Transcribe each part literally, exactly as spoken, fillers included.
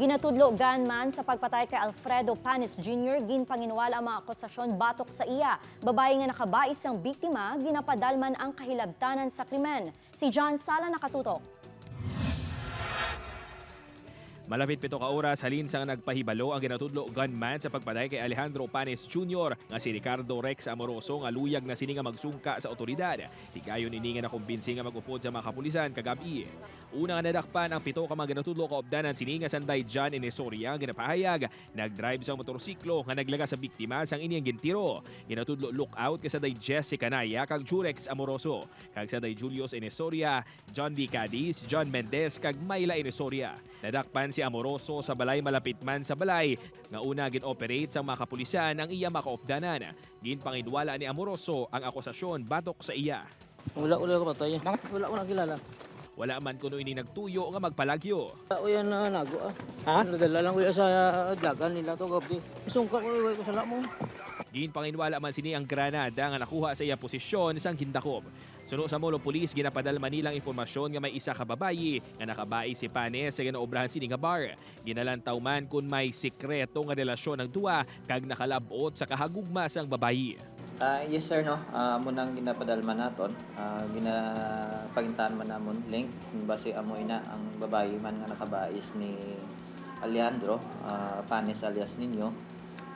Ginatudlo gunman sa pagpatay kay Alfredo Panes Junior, ginpanginwala ang mga akusasyon batok sa iya. Babayi nga nakabais sang biktima, ginapadalman ang kahilabtanan sa krimen. Si John Sala nakatutok. Malapit pito ka oras halin sang nagpahibalo ang ginatudlo gunman sa pagpatay kay Alejandro Panes Junior nga si Ricardo Rex Amoroso nga luyag na sini nga magsungka sa otoridad. Higayon ini nga nakumbinsi nga mag-upod sa mga kapulisan kagab-i. Una nga nadakpan ang pito ka mga ginatudlo kaupdanan sini nga sanday John Inesoria nga ginapahayag nagdrive sang motorsiklo nga naglaga sa biktima sang ini ang gintiro. Ginatudlo lookout kay sanday Jessica Naya kag Jurex Amoroso kag sanday Julius Inesoria, John D. Cadiz, John Mendez kag Myla Inesoria. Nadakpan si Amoroso sa balay malapit man sa balay nga una gin-operate sang mga kapulisan ang iya makaupdanan. Ginpanginwala ni Amoroso ang akusasyon batok sa iya. Wala ko lang kapatay. Wala ko nakilala. Wala man kuno ini nagtuyo nga magpalagyo. Tao yan na nago ah. Ha? Nadala lang ko yan sa dagan nila to gabi. Sungka ko, iway ko sa lamo. Ginpanginwala man sini ang granada nga nakuha sa iya posisyon sang gindakob. Suno sa Molo Police, ginapadalman nila ang impormasyon nga may isa ka babayi nga nakabai si Panes sa ginaobrahan sini nga bar. Ginalantaw man kon may sikreto nga relasyon ang duha kag nakalab-ot sa kahagugma sang babayi. Ah, yes sir, no. Ah, amo nang ginapadalman naton. Ah, ginapangintaan man namon link kung basi amo ina ang babayi man nga nakabais ni Alejandro ah, Panes alias Nino.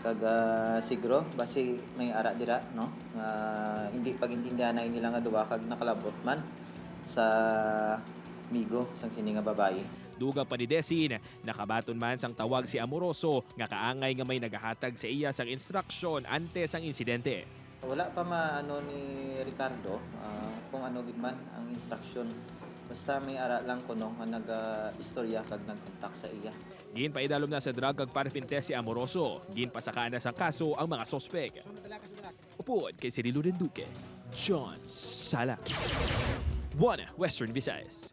Kag ah, siguro basi may ara dira, no, nga hindi pagintindihan na nila nga duha kag nakalabot man sa migo sang sini nga babayi. Dugang pa ni Desin, nakabaton man sang tawag si Amoroso nga kaangay nga may nagahatag sa iya sang instruksyon antes sang insidente. Wala pa maano ni Ricardo ah, kung ano gid man ang instruction. Basta may ara lang kuno nga naga-istorya kag nagkontak sa iya. Ginpaidalom na sa drug kag parapin test si Amoroso. Ginpasakaan na sang kaso ang mga suspek. Upod kay Cirilo Renduque, John Sala, One Western Visayas.